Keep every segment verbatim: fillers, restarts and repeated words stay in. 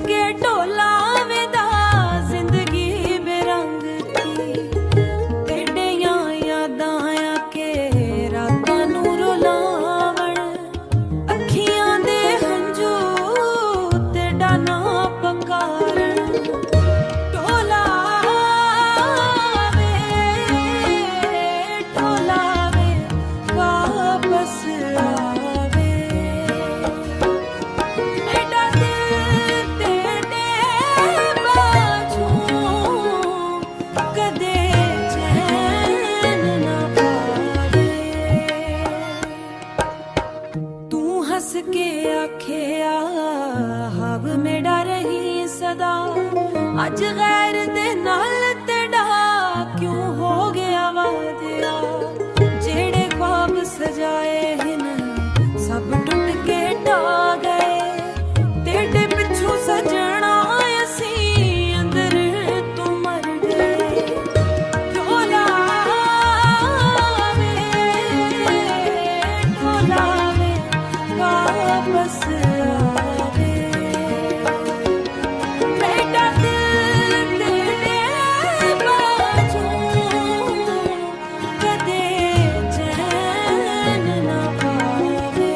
کے ڈھولا ویندا زندگی بے رنگ تھی، تیڈیاں یاداں آ کے راتاں نوں رلاون، اکھیاں دے ہنجو تیڈا ناں پکارن۔ ڈھولا وے، ڈھولا وے، واپس آوے۔ میݙا دل تیݙے ٻانہوں کدے چین نہ پاوے۔ توں ہس کے آکھیا، ہاو میݙا رہیں سدا، اڄ غیر دے نال تیݙا کیوں ہو ڳیا وعدہ؟ جیڑھے خواب سجائے ہن، سب ٹٹ کے ڈھا ڳئے۔ تیݙے پچھوں سڄݨا، اسی اندر توں مر ڳئے۔ ڈھولا وے، ڈھولا وے، واپس آوے۔ میݙا دل تیݙے ٻانہوں کدے چین نہ پاوے۔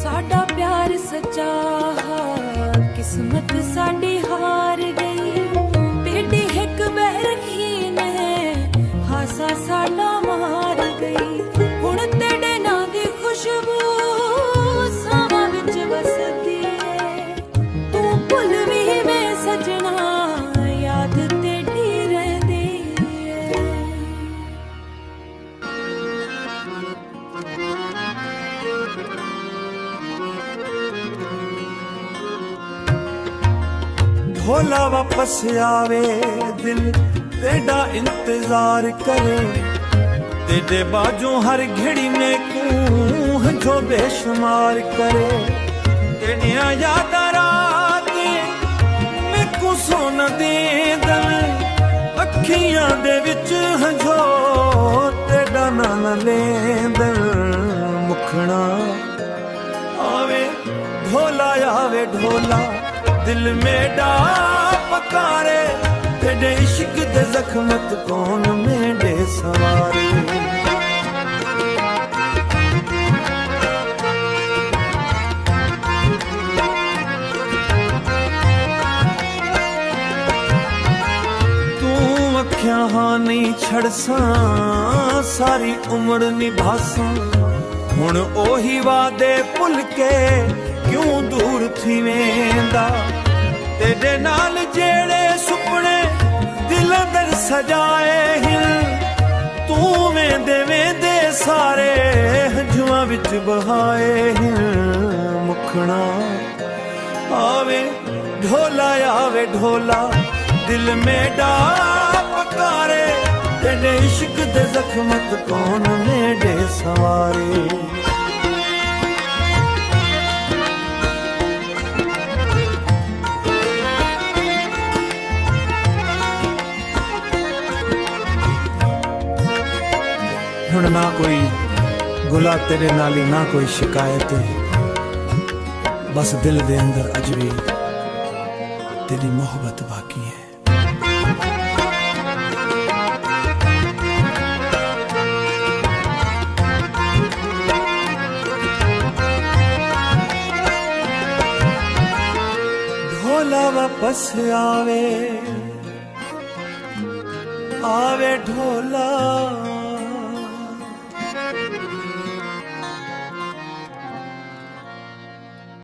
ساݙا پیار سچا ہا، قسمت ساݙی ہار ڳئی۔ تیݙی ہک بیرخی نے ہاسا ساݙا مار ڳئی۔ ہݨ تیݙے ناں دی خوشبو سانواں وچ وسدی اے۔ توں بھل ویویں سڄݨا، یاد تیݙی رہندی اے۔ ڈھولا واپس آوے، دل تیݙا انتظار کرے۔ تیݙے ٻانہوں ہر گھڑی میکوں ہنجو بے شمار کرے۔ تیݙیاں یاداں رات میکوں سونا ݙیندن، اکھیاں دے وچ ہنجو تیݙا ناں نہ لیندن۔ مکھݨا آوے ڈھولا، آوے ڈھولا، دل میݙا پکارے، تیݙے عشق دے زخمت کون میݙے سنوارے۔ توں اکھیاں ہاں نئیں چھڑساں، ساری عمر نبھاساں۔ ہݨ اوہی وعدے بھل کے کیوں دور تھی ویندا؟ تیݙے نال جیڑھے سپنے دل اندر سجائے ہن، توں ویندے ویندے سارے ہنجواں وچ بہائے ہن۔ مکھݨا آوے ڈھولا، آوے ڈھولا، دل میݙا پکارے، تیݙے عشق دے زخمت کون میݙے سنوارے۔ ہݨ نہ کوئی گلہ تیݙے نال اے، نہ کوئی شکایت اے، بس دل دے اندر اڄ وی تیݙی محبت باقی اے۔ ڈھولا واپس آوے، آوے ڈھولا۔